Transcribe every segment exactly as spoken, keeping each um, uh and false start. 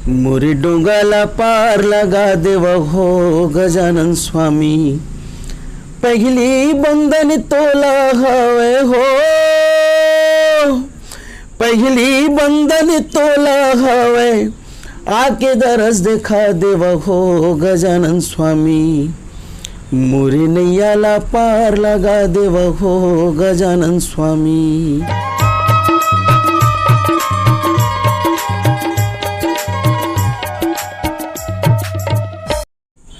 मुरी डोंगा ला पार लगा देव हो गजानन स्वामी, पहली बंदन तोला हवे हो, पहली बंदन तोला हवे, आके दरस देखा देव हो गजानन स्वामी, मुरी नैया ला पार लगा देव हो गजानन स्वामी।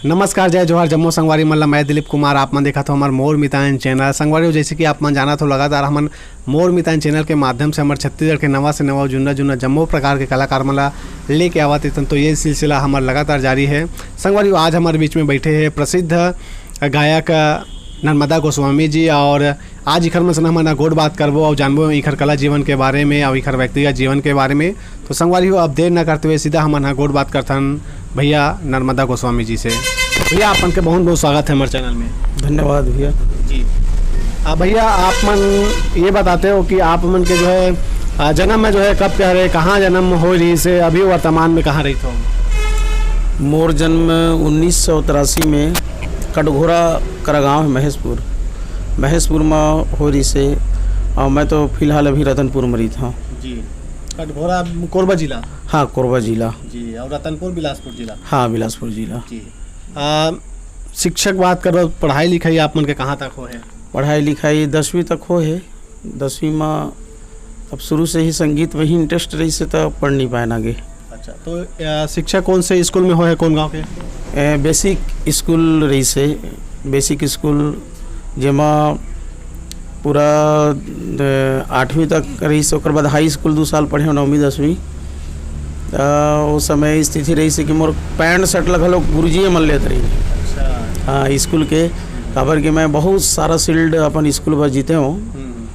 नमस्कार, जय जोहार, जम्मो संगवारी मन ला मैं दिलीप कुमार, आप मन देखत हो हमर मोर मितान चैनल। संगवारी हो, जैसे कि आप मन जानत हो, लगातार हमन मोर मितान चैनल के माध्यम से हमर छत्तीसगढ़ के नवा से नवा, जुन्ना जुन्ना जम्मो प्रकार के कलाकार मन ला लेके आवत रहिथन। तो ये सिलसिला हमर लगातार जारी है। संगवारी हो, आज हमर बीच में बैठे हैं प्रसिद्ध गायक नर्मदा गोस्वामी जी, और आज इखर मन से हमन ह गोठ बात करबो और जानबो इखर कला जीवन के बारे में और इखर व्यक्तिगत जीवन के बारे में। तो संगवारी हो, अब देर न करते हुए सीधा हमन ह गोठ बात करथन भैया नर्मदा गोस्वामी जी से। भैया, आप मन के बहुत बहुत स्वागत है हमारे चैनल में। धन्यवाद भैया। जी। आ, भैया, आप मन ये बताते हो कि आप मन के जो है, आ, जन्म में जो है कब के हरे, कहाँ जन्म हो रहिस हे, अभी वर्तमान में कहाँ रहिथो? मोर जन्म उन्नीस सौ तिरासी में कटघोरा करा गांव है महेशपुर, महेशपुर में हो रहिस हे। और मैं तो फिलहाल अभी रतनपुर में रहिथों। जी। कटघोरा, कोरबा जिला? हाँ, कोरबा जिला। जी, और रतनपुर बिलासपुर जिला? हाँ, बिलासपुर जिला। जी। आ, शिक्षक बात करो, पढ़ाई लिखाई आप मन के कहाँ तक हो है? पढ़ाई लिखाई दसवीं तक हो है। दसवीं में अब शुरू से ही संगीत में ही इंटरेस्ट रहिस हे, तो पढ़ नहीं पाए आगे। अच्छा, तो, आ, शिक्षा कौन से स्कूल में हो है, कौन गांव के? ए, बेसिक स्कूल रहिस हे, बेसिक स्कूल, जेमा पूरा, ए, आठवीं तक रहिस हे, ओकर बाद हाई स्कूल दू साल पढ़े हो, नौवीं दसवीं। त ओ समय स्थिति रहिस हे कि मोर पैंट शर्ट ला घलो गुरुजी मन लेत रहिन। अच्छा। हाँ, स्कूल के, काबर कि मैं बहुत सारा शील्ड अपन स्कूल बर जीते हों। हम्म।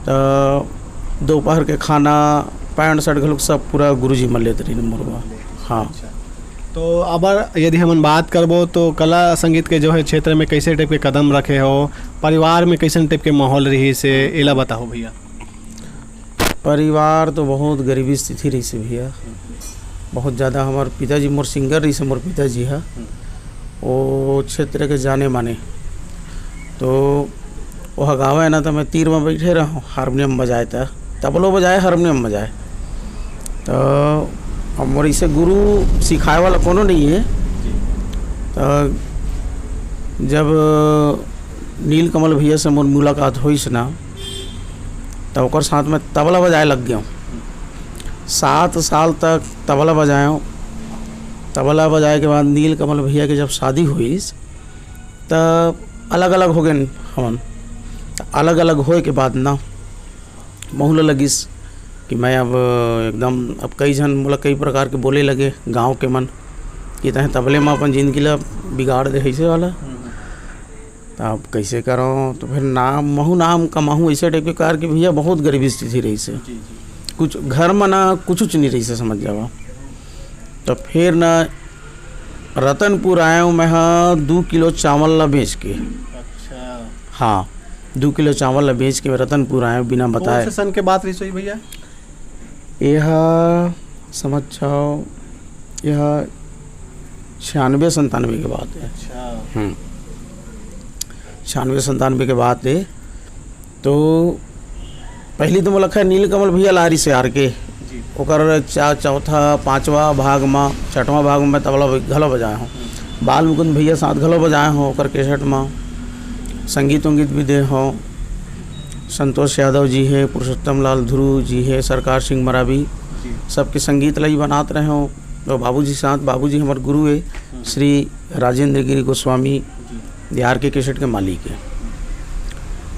त दोपहर के खाना, पैंट शर्ट घलो सब पूरा गुरुजी मन लेत रहिन मोर बर। हाँ। अच्छा। तो अब यदि हमन बात करबो तो कला संगीत के जो है क्षेत्र में कैसे टाइप के कदम रखे हो, परिवार में कैसन टाइप के माहौल रहिस हे, एला बताओ भैया। परिवार तो बहुत गरीबी स्थिति रहिस हे भैया, बहुत ज़्यादा। हमर पिताजी, मोर सिंगर रहिस हे मोर पिताजी ह, वो क्षेत्र के जाने माने। तो ओह गावे ना, तो मैं तीर में बैठे रहूँ, हारमोनियम बजाए, त तबलो बजाए, हारमोनियम बजाए। तो अब मोर इसे गुरु सिखाए वाला कोनो नहीं है। तो जब नीलकमल भैया से मोर मुलाकात होइस ना, तो ओकर साथ में तबला बजाए लग गया। सात साल तक तबला बजाए। तबला बजाए के बाद नीलकमल भैया के जब शादी होइस, त अलग-अलग हो गेन हमन। अलग-अलग होए के बाद ना, महू ल लगिस कि मैं अब एकदम, अब कई झन मोला कई प्रकार के बोले लगे गाँव के मन कि "तैं तबले म अपन जिंदगी ल बिगाड़ दे हइसे वाला।" हम्म। त अब कइसे करंव? तो फिर नाम, महू नाम कमाहूँ, अइसे टाइप के कार के भैया बहुत गरीबी स्थिति रहिस हे। जी, जी। कुछ घर म ना कुछ नहीं रहिस हे, समझ जावा। तो फिर ना रतनपुर आए हूँ मैं, हाँ, दू किलो चावल ला बेच के। अच्छा। हाँ, दू किलो चावल ला बेच के मैं रतनपुर आए हूँ बिना बताए। कौन से सन के बात रहिस होही भैया? यह समझ जाओ, यह छियानवे संतानवे के बात है। अच्छा। हम्म। छियानवे संतानवे के बात है। तो पहली तो मोला खैर नीलकमल भैया लारी से आर के, जी। ओकर चा-, चौथा, पांचवा भाग में, छठवां भाग में तबला ब-, घलो बजाए हों। हम्म। बाल मुकुंद भैया साथ घलो बजाए हों ओकर कैसेट में, संगीत उंगीत भी दे हों। संतोष यादव जी है, पुरुषोत्तम लाल ध्रुव जी है, सरकार सिंह मरावी, जी। सबके संगीत ला ही बनात रहे हों। तो बाबूजी साथ, बाबूजी हमर गुरु है, हम्म। श्री राजेंद्र गिरी गोस्वामी, जी। ये आर के कैसेट के मालिक है।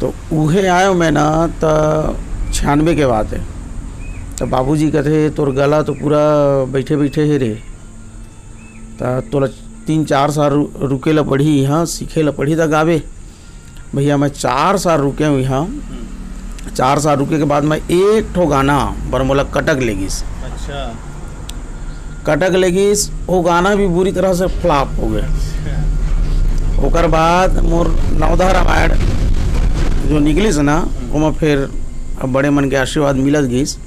तो उहे आयो मैं ना, त छियानवे के बात है। तो बाबूजी कहते, "तोर गला तो पूरा बैठे बैठे है रे, त तोला तीन चार साल रु-, रुके ला पड़ही, यहाँ सीखे ला पड़ही, त गावे।" भैया, मैं चार साल रुके हूँ यहाँ। हम्म। चार साल रुके के बाद मैं एक ठो गाना बर मोला कटक ले गिस। अच्छा। कटक ले गिस, वो गाना भी बुरी तरह से फ्लॉप हो गया। अच्छा। ओकर बाद मोर नवधा रामायण जो निकलिस ना, हम्म। ओमा फिर अब बड़े मन के आशीर्वाद मिलत गिस।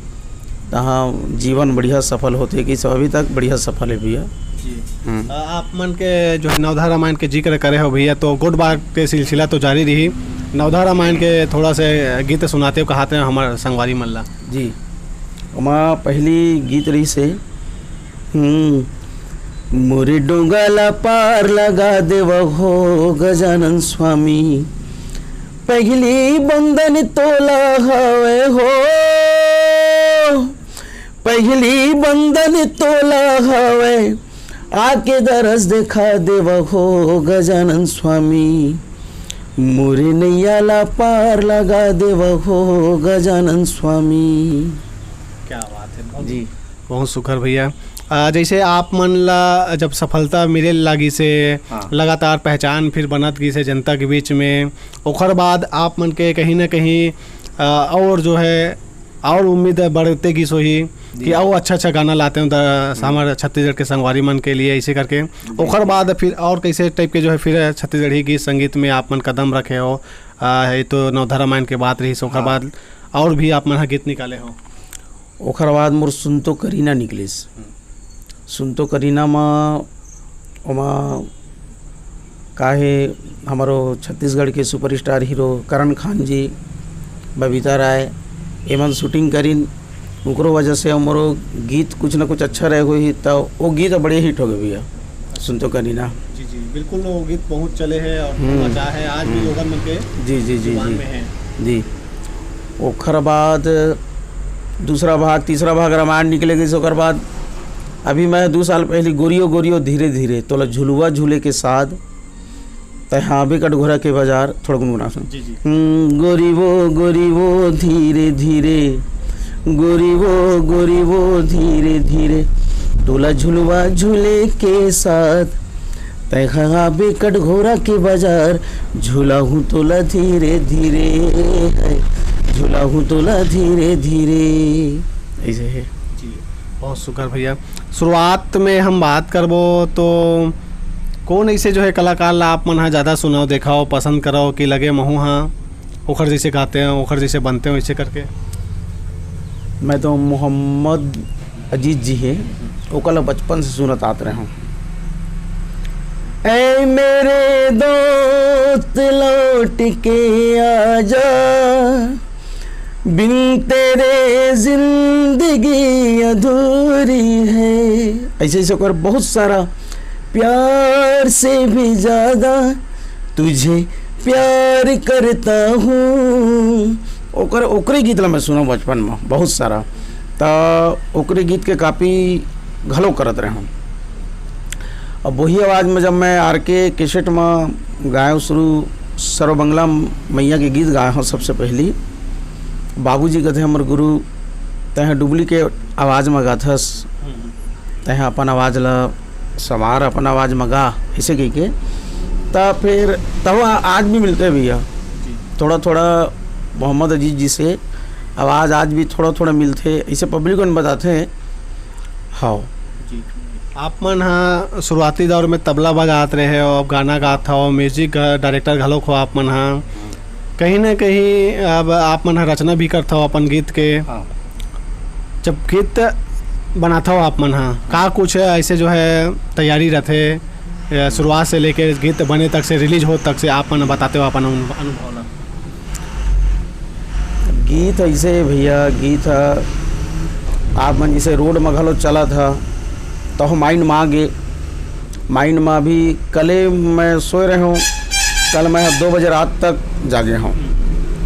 तहाँ जीवन बढ़िया सफल होथे कि सब अभी तक बढ़िया सफल हे भैया। जी। हम्म। अ, आप मन के जो है नवधा रामायण के जिक्र करे हो भैया, तो गोठ बात के सिलसिला तो जारी रही। नवधा रामायण के थोड़ा से गीत सुनाते हो, कहाते हैं हमारे संगवारी मन ला। जी, ओमा पहली गीत रहिस हे, हम्म, मोरे डोंगा ला पार लगा देव हो गजानन स्वामी, पहली बंदन तोला हवे हो, पहली बंदन तोला हवे, आके दरस देखा देव हो गजानन स्वामी, मोरे नैया ला पार लगा देव हो गजानन स्वामी। क्या बात है, बहुत, जी। बहुत सुघर भैया। आ, जैसे आप मन ला जब सफलता मिले लागी से, हाँ। लगातार पहचान फिर बनत गिस हे जनता के बीच में, ओखर बाद आप मन के कहीं ना कहीं आ, और जो है और उम्मीद बढ़ते गिस होही कि और अच्छा अच्छा गाना लाते हो द- हमारे छत्तीसगढ़ के संगवारी मन के लिए, ऐसे करके। ओखर बाद फिर और कैसे टाइप के जो है फिर छत्तीसगढ़ी गीत संगीत में आप मन कदम रखे हो, आ, है तो नवधा रामायण के बात रहिस, ओखर हाँ। बाद और भी आप मन ह गीत निकाले हो। ओखर बाद मोर सुनतो करीना निकलिस। सुनतो करीना म ओमा का हे, हमारो छत्तीसगढ़ के सुपरस्टार हीरो करण खान जी, बबीता राय, एमन शूटिंग करिन। ओकरो वजह से हमरो गीत कुछ ना कुछ अच्छा रहे होही, त वो गीत बड़े हिट हो गए भैया, सुनतो करीना। जी जी, बिल्कुल, वो गीत बहुत चले हैं और हम्म। मचा है आज भी लोगन मन के जी जी जी जुबान जी में है। जी। ओखर बाद दूसरा भाग, तीसरा भाग रामायण निकले गई। ओकर बाद अभी मैं दो साल पहले गोरियो गोरियो धीरे धीरे तोला झुलुआ झूले के साथ तय हाँ भी कटघोरा के बाजार थोड़ा गुनगुना सुन। जी जी। हम्म, गोरी वो गोरी वो धीरे धीरे, गोरी वो गोरी वो धीरे धीरे, तोला झुलवा झूले के साथ तय हाँ भी कटघोरा के बाजार, झूला हूँ तोला धीरे धीरे है, झूला हूँ तोला धीरे धीरे। ऐसे है। जी, बहुत सुघर भैया। शुरुआत में हम बात करबो तो कौन ऐसे जो है कलाकार ला आप मन हा ज्यादा सुनाओ, देखाओ, पसंद करो कि लगे महू हा ओखर जैसे गाते हैं, ओखर जैसे बनते हैं, वैसे करके? मैं तो मोहम्मद अजीज जी है, ओकर ला बचपन से सुनत आत रहे हूँ। ऐ मेरे दोस्त लौट के आजा, बिन तेरे जिंदगी अधूरी है। ऐसे ऐसे ओकर बहुत सारा, प्यार से भी ज्यादा तुझे प्यार करता हूँ। ओकर ओकरे गीत ला मैं सुनों बचपन में बहुत सारा, त ओकरे गीत के कॉपी घलो करत रहे हूँ। अब वही आवाज़ में जब मैं आर के कैसेट में गायब शुरू, सर्वमंगला मैया के गीत गाए हूँ सबसे पहली। बाबूजी कथे हमर गुरु, तैं डुबली के आवाज़ में गाथस, तैं अपन आवाज़ ला संवार, अपन आवाज़ में गा, ऐसे कह के। त फिर तब आज भी मिलते भैया, थोड़ा थोड़ा मोहम्मद अजीज जी से आवाज़ आज भी थोड़ा थोड़ा मिलते, ऐसे पब्लिक मन बताते हैं। हाँ। आप मन हा शुरुआती दौर में तबला बजात रहे हो, अब गाना गात हो, म्यूजिक डायरेक्टर घलोक हो आप मन हा, कहीं ना कहीं अब आप मन हा रचना भी करत हो अपन गीत के। हाँ। जब गीत बनात हो आप मन हा, का कुछ ऐसे जो है तैयारी रहते, या शुरुआत से लेके गीत बने तक से, रिलीज हो तक से, आप मन बताते हो अपन अनु- अनुभव ला? गीत ऐसे भैया, गीत ह आप मन जैसे रोड में घलो चलत ह, तो माइंड में आ गे। माइंड में अभी कले मैं सोए रहे हूँ, कल मैं दो बजे रात तक जागे हूँ।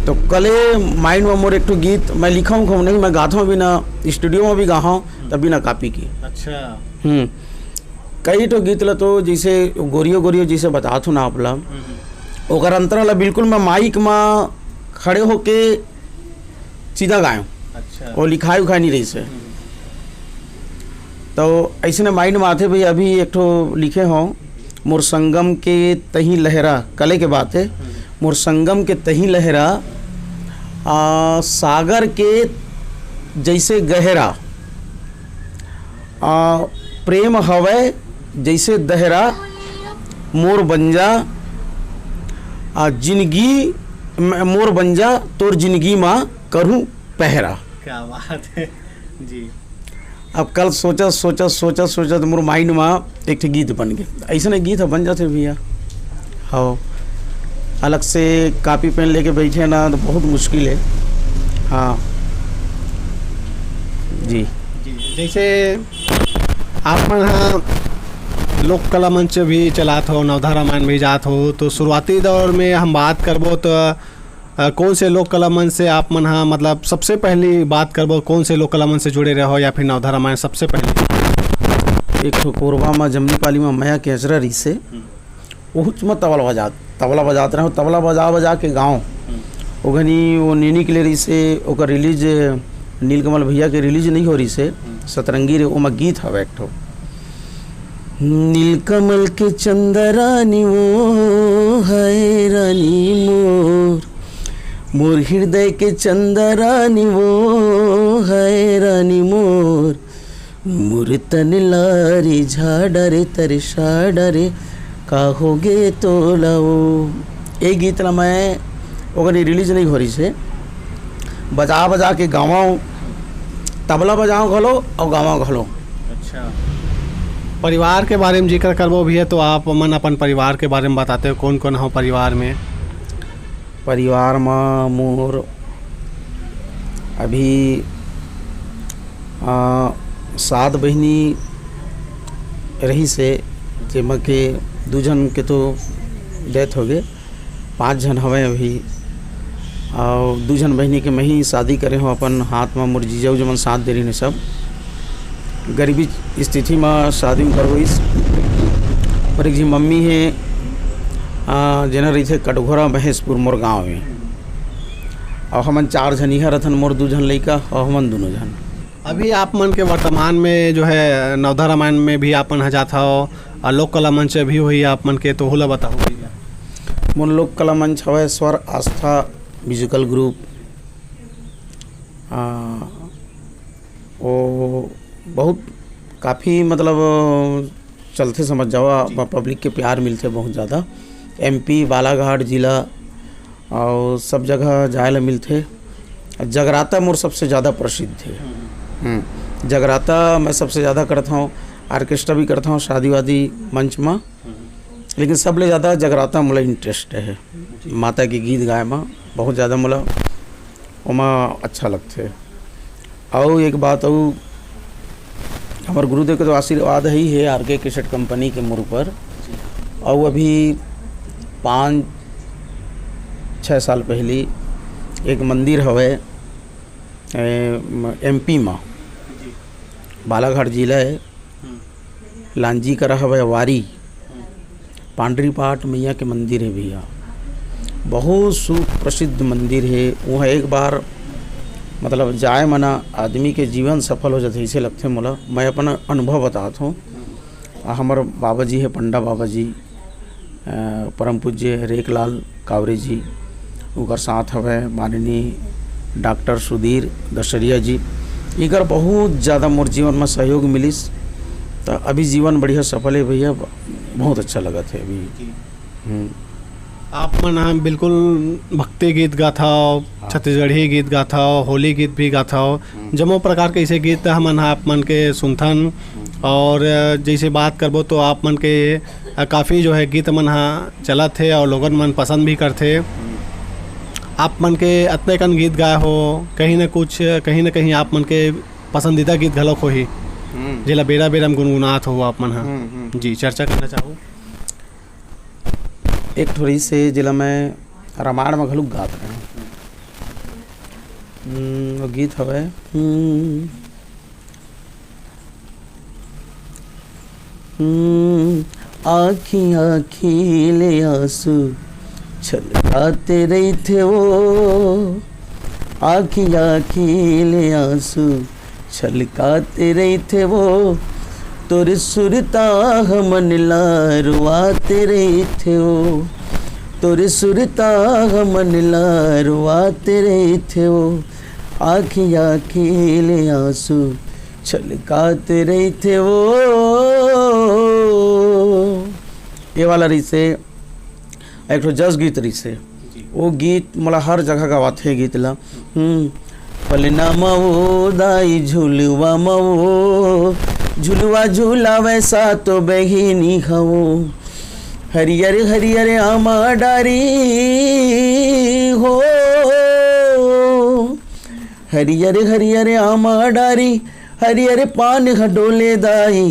तो कले माइंड में मोर एक ठो गीत मैं लिखा हूँ नहीं, मैं गाता हूँ बिना स्टूडियो में भी गा हूँ, तब बिना कॉपी के। अच्छा। हम्म। कई ठो गीत ल तो जैसे गोरियो गोरियो जैसे बतात हूँ ना आप ला, ओकर अंतरा ला बिल्कुल मैं माइक में खड़े होके सीधा गायो। अच्छा। वो लिखाई उखाई नहीं रही से। तो ऐसे ने माइंड में आते भाई, अभी एक ठो लिखे हो, मोर संगम के तही लहरा, कले के बात है, मोर संगम के तही लहरा, आ, सागर के जैसे गहरा, आ, प्रेम हवय जैसे दहरा, मोर बंजा, आ, जिंदगी म-, मोर बंजा, तोर जिंदगी मा करूँ पहरा। क्या बात है। जी। अब कल सोचत सोचत सोचत सोचत मोर माइंड म एक ठे गीत बन गे। अइसने गीत ह बन जाथे भैया। हाँ, अलग से कॉपी पेन लेके बैठे ना तो बहुत मुश्किल है। हाँ जी। जी, जैसे आप मन ह लोक कला मंच भी चलात हो, नवधा रामायण भी जात हो, तो शुरुआती दौर में हम बात करबो तो अ, कौन से लोक कला मंच से आप मन ह, मतलब, सबसे पहली बात करबो, कौन से लोक कला मंच से जुड़े रहो या फिर नवधा रामायण सबसे पहले? एक ठो कोरबा म जमनी पाली म मया के अचरा रहिसे, उहुच म तबला बजात, तबला बजात रहो, तबला बजा बजा के गाँव। ओ घनी वो नेनी के ले रहिसे, ओकर रिलीज, नीलकमल भैया के रिलीज नहीं हो रहिसे, सतरंगी रे, ओमा गीत हवे एक ठो। नीलकमल के चंदा रानी वो है रानी मोर, मोर हृदय के चंदा रानी वो है रानी मोर, मोर तन लारी झाडा रे तरसाडा रे, का हो गे तोला वो। ए गीत ला मैं ओकर रिलीज नहीं हो रहिसे, बजा बजा के गाँव, तबला बजाओ घलो और गाँव घलो। अच्छा, परिवार के बारे में जिक्र करबो भैया, तो आप मन अपन परिवार के बारे में बताते हो, कौन कौन हो परिवार में? परिवार म मोर अभी, आ, सात बहिनी रहिसे, जेमा के दू झन के तो डेथ हो गे, पाँच झन हवय अभी। और दू झन बहिनी के मैं ही शादी करे हूँ अपन हाथ म, मोर जीजा उजा मन साथ दे रहिन सब। गरीबी स्थिति म शादी उनकर होइस। पर एक जी मम्मी हे, आ, जेना रहिथे कटघोरा महेशपुर मोर गाँव में। और हमन चार झन इहाँ रथन, मोर दू झन लइका और हमन दोनों झन। अभी आप मन के वर्तमान में जो है नवधा रामायण में भी आप मन ह जात हव, और लोक कला मंच भी होही आप मन के, तो ओला बताओ भैया। मोर लोक कला मंच हवय स्वर आस्था म्यूजिकल ग्रुप। आ, वो बहुत काफ़ी, मतलब, चलथे, समझ जावा, पब्लिक के प्यार मिलथे बहुत ज़्यादा। एमपी, बालाघाट जिला और सब जगह जाए ला मिलथे। जगराता मोर सबसे ज़्यादा प्रसिद्ध है। हम्म, जगराता मैं सबसे ज़्यादा करता हूँ, ऑर्केस्ट्रा भी करता हूँ शादी वादी मंच में, लेकिन सबले ज़्यादा जगराता मोला इंटरेस्ट है। माता के गीत गाए में बहुत ज़्यादा मोला ओमा अच्छा लगथे। अउ एक बात अउ, हमर गुरुदेव के तो आशीर्वाद ही है आरके कैसेट कंपनी के मोर ऊपर। अउ अभी पाँच छः साल पहली एक मंदिर हवय, ए, म-, एमपी मा, बालाघाट जिला है, लांजी करा हवय वारी, पांडरी पाट मैया के मंदिर है भैया, बहुत सुप्रसिद्ध मंदिर है। वहाँ एक बार, मतलब, जाए मना आदमी के जीवन सफल हो जाथे, ऐसे लगथे मोला। मैं अपन अनुभव बतात हूँ। आ, हमर बाबा जी है, पंडा बाबा जी, अ, परम पूज्य रेखलाल कावरे जी, उनकर साथ हवय माननीय डॉक्टर सुधीर दशरिया जी। इकर बहुत ज़्यादा मोर जीवन में सहयोग मिलिस, त अभी जीवन बढ़िया सफल है भैया, बहुत अच्छा लगत है अभी। हम्म। आप मन ह बिल्कुल भक्ति गीत गाथव, हाँ। छत्तीसगढ़ी गीत गाथव, होली गीत भी गाथव, हम्म। जम्मो प्रकार के ऐसे गीत हमन ह आप मन के सुनथन। हम्म। और जैसे बात करबो तो आप मन के, अ, काफ़ी जो है गीत मन ह चलत हे और लोगन मन पसंद भी करथे। हम्म। आप मन के अतने कन गीत गाए हो, कहीं ना कुछ, कहीं ना कहीं आप मन के पसंदीदा गीत घलोक होही, हम्म। जेला बेरा बेरा में गुनगुनात हो आप मन ह। हम्म, हम्म। जी, चर्चा करना चाहू। एक ठो रहिस हे, जेला मैं रामायण में घलोक गात रहें। हम्म, वो गीत हवय, हम्म, हम्म, आँखी आँखी ले आंसू छलकाते रहिथे वो, आँखी आँखी ले आंसू छलकाते रहिथे वो, तोर सुरता हमन ला रुआते रहिथे वो, तोर सुरता हमन ला रुआते रहिथे वो, आँखी आँखी ले आंसू छलकाते रहिथे वो। ये वाला रहिसे, एक ठो जस गीत रहिसे। जी। वो गीत मोला हर जगह गवाथे गीत ला। हम्म, पलना म वो दाई झुलवा म वो, झुलवा झुलावे सातो बहिनी हवो। हरियर हरियर आमा डारी हो, हरियर हरियर आमा डारी, हरियर पान ह डोले दाई,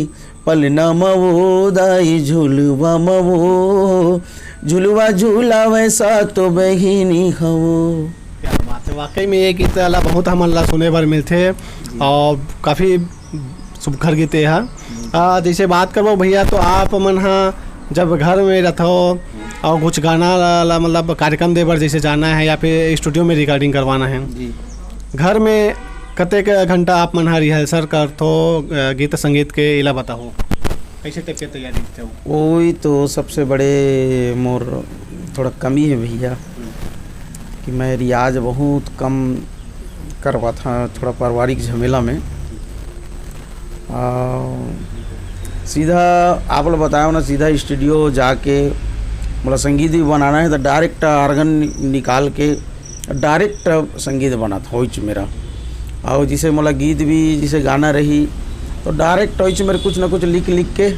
पलना म वो दाई झुलवा म वो, झुलवा झुलावे सातो बहिनी हवो। क्या बात है, वाकई में ये गीत ला बहुत हमन ला सुने बर मिलथे और काफ़ी सुघर गीत ये हा। आ, जैसे बात करबो भैया, तो आप मन हा जब घर में रथो और कुछ गाना ला, ला मतलब कार्यक्रम दे बर जैसे जाना है या फिर स्टूडियो में रिकॉर्डिंग करवाना है, जी। घर में कतेक घंटा आप मन हा रिहर्सल करथो, अ, गीत संगीत के, एला बताओ, कैसे टाइप के तैयारी करते हो? वही तो सबसे बड़े मोर थोड़ा कमी है भैया, कि मैं रियाज बहुत कम करवाथा, थोड़ा पारिवारिक झमेला में। आ, सीधा आप लोग बताओ ना, सीधा स्टूडियो जाके, मतलब, संगीत भी बनाना है तो डायरेक्ट ऑर्गन नि-, निकाल के डायरेक्ट संगीत बनात होइच मेरा। और जिसे, मतलब, गीत भी, जिसे गाना रही, तो डायरेक्ट होइच मेरे कुछ ना कुछ लिख लिख के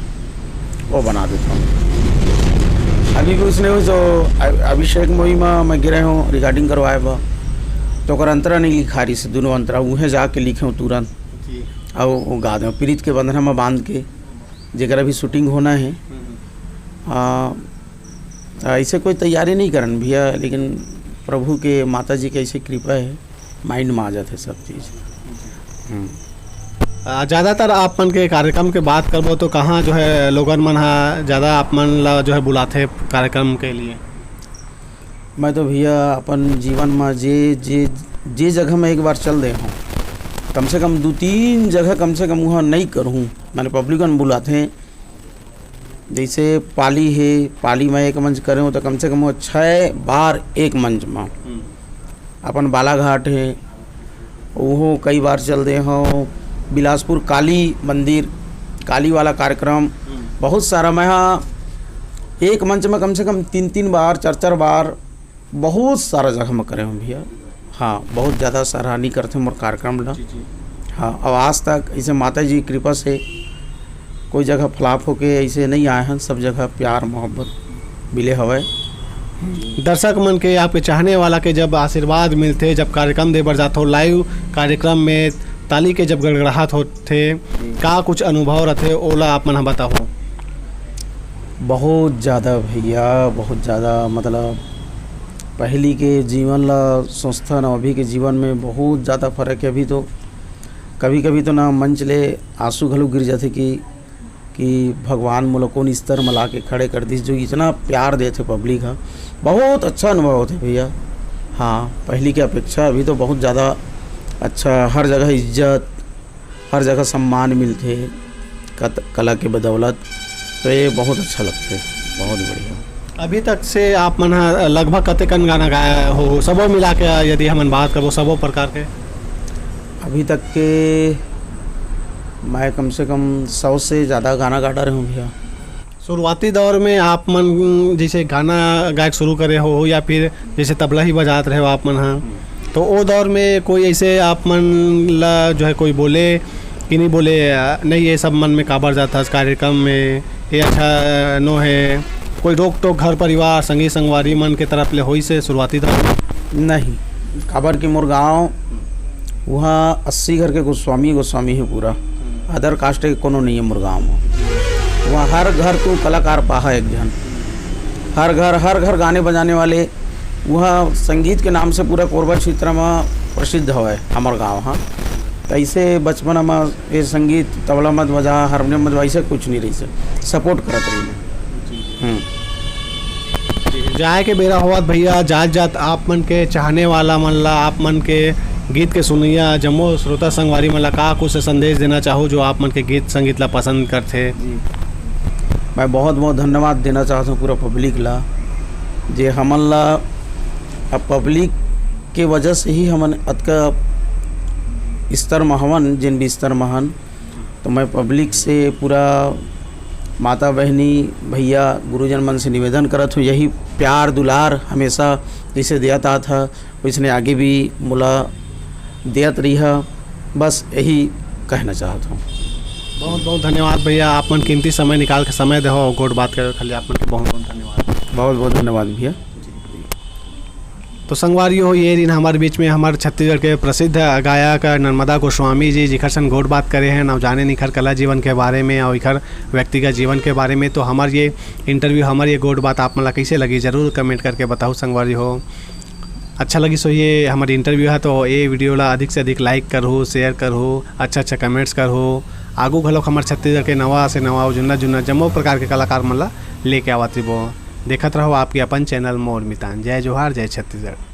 वो बना देता हूँ। अभी भी उसने वो जो अ-, अभिषेक मोही में मैं गिरे हूँ रिकॉर्डिंग करवाए बा, तो ओकर अंतरा नहीं लिखा रही से, दोनों अंतरा उहें जाके लिखे हूँ तुरंत। जी। और वो गा दे प्रीत के बंधना में बांध के, जेकर अभी शूटिंग होना है। हम्म। आ, ऐसे कोई तैयारी नहीं करन भैया, लेकिन प्रभु के, माता जी के ऐसे कृपा है, माइंड में आ जाते सब चीज़। हम्म। आ, ज़्यादातर आप मन के कार्यक्रम के बात करबो तो कहाँ जो है लोगन मन हा ज़्यादा आप मन ला जो है बुलाथे कार्यक्रम के लिए? मैं तो भैया अपन जीवन में जे, जे, जे जगह में एक बार चल दे हूँ, कम से कम दो तीन जगह कम से कम वहाँ नहीं करूँ, मैंने पब्लिक मन बुलाथे। जैसे पाली है, पाली में एक मंच करे हूँ तो कम से कम वो छः बार एक मंच में। हम्म। अपन बालाघाट है, वहाँ कई बार चल दे हूँ। बिलासपुर काली मंदिर, काली वाला कार्यक्रम, हम्म। बहुत सारा मैं हाँ एक मंच में कम से कम तीन तीन बार, चार चार बार बहुत सारा जगह में करे हूँ भैया। हाँ, बहुत ज़्यादा सराहनीय करथे मोर कार्यक्रम ला। जी, जी। हाँ, और आज तक इसे माता जी की कृपा से कोई जगह फ्लॉप होके ऐसे नहीं आए हैं, सब जगह प्यार मोहब्बत मिले हवय। दर्शक मन के, आपके चाहने वाला के जब आशीर्वाद मिलथे, जब कार्यक्रम दे बर जाथो, लाइव कार्यक्रम में ताली के जब गड़गड़ाहट होथे, जी। का कुछ अनुभव रथे, ओला आप मन ह बताओ। बहुत ज़्यादा भैया, बहुत ज़्यादा, मतलब, पहली के जीवन ला सोचथन अउ अभी के जीवन में बहुत ज़्यादा फ़र्क है। अभी तो कभी-कभी तो ना मंच ले आंसू घलो गिर जाथे कि, कि भगवान मोला कौन स्तर में ला के खड़े कर दिस, जो इतना प्यार देथे पब्लिक हा, बहुत अच्छा अनुभव होथे भैया। हाँ, पहली के अपेक्षा अभी तो बहुत ज़्यादा अच्छा, हर जगह इज्जत, हर जगह सम्मान मिलथे कत-, कला के बदौलत, तो ये बहुत अच्छा लगथे, बहुत बढ़िया। अभी तक से आप मन ह लगभग कतेकन गाना गाए हो, सबो मिला के यदि हमन बात करबो, सबो प्रकार के? अभी तक के मैं कम से कम सौ से ज़्यादा गाना गा डारे हूँ भैया। शुरुआती दौर में आप मन जैसे गाना गायक शुरू करे हो या फिर जैसे तबला ही बजात रहे हो आप मन हा, तो ओ दौर में कोई ऐसे आप मन ला जो है कोई बोले कि नहीं बोले, "नहीं, ये सब मन में काबर जात हस कार्यक्रम में, ये अच्छा नो है"? कोई रोक टोक घर परिवार, संगी संगवारी मन के तरफ ले होइस हे शुरुआती दौर में? नहीं, काबर कि मोर गाँव वहाँ अस्सी घर के गोस्वामी, गोस्वामी है पूरा। Other caste के कोनो नहीं है मोर गाँव में। वहाँ हर घर तू कलाकार पाहा एक झन। हर घर, हर घर गाने बजाने वाले। वहाँ संगीत के नाम से पूरा कोरबा क्षेत्र में प्रसिद्ध हवय हमर गाँव ह। त ऐसे बचपन में ये संगीत, तबला मत बजा, हारमोनियम मत बजा, ऐसे कुछ नहीं रहिस हे। Support करत रहिन। हम्म। जाए के बेरा होवत भैया, जात जात आप मन के चाहने वाला मन ला, आप मन के गीत के सुनैया जम्मो श्रोता संगवारी मन ला का कुछ संदेश देना चाहो, जो आप मन के गीत संगीत ला पसंद करथे? जी, मैं बहुत बहुत धन्यवाद देना चाहत हूँ पूरा पब्लिक ला, जे हमन ला, अब पब्लिक के वजह से ही हमन अतका स्तर म हवन, जेन भी स्तर म हन। तो मैं पब्लिक से, पूरा माता बहनी, भैया, गुरुजन मन से निवेदन करत हूँ, यही प्यार दुलार हमेशा जैसे देत आत ह, वैसने आगे भी मोला देत रहिहा। बस यही कहना चाहत हूँ। बहुत बहुत धन्यवाद भैया, आप मन कीमती समय निकाल के समय देहो और गोठ बात करे खाली आप मन के बहुत बहुत धन्यवाद। बहुत बहुत धन्यवाद भैया। तो संगवारी हो, ये दिन हमारे बीच में हमारे छत्तीसगढ़ के प्रसिद्ध गायक नर्मदा गोस्वामी जी, जिखर सन गोठ बात करे हैं, नव जाने निखर कला जीवन के बारे में और इखर व्यक्तिगत जीवन के बारे में। तो हमार ये इंटरव्यू, हमार ये गोठ बात आप मन ला कैसे लगी, जरूर कमेंट करके बताओ संगवारी हो। अच्छा लगी सो ये हमारी इंटरव्यू है, तो ये वीडियो ला अधिक से अधिक लाइक करहु, शेयर करहु, अच्छा अच्छा कमेंट्स करहु। आगू घलोक हमारे छत्तीसगढ़ के नवा से नवा और जुन्ना जुन्ना जम्मो प्रकार के कलाकार मन ला लेके आवत रिबो। देखत रहो आपके अपन चैनल मोर मितान। जय जोहार, जय छत्तीसगढ़।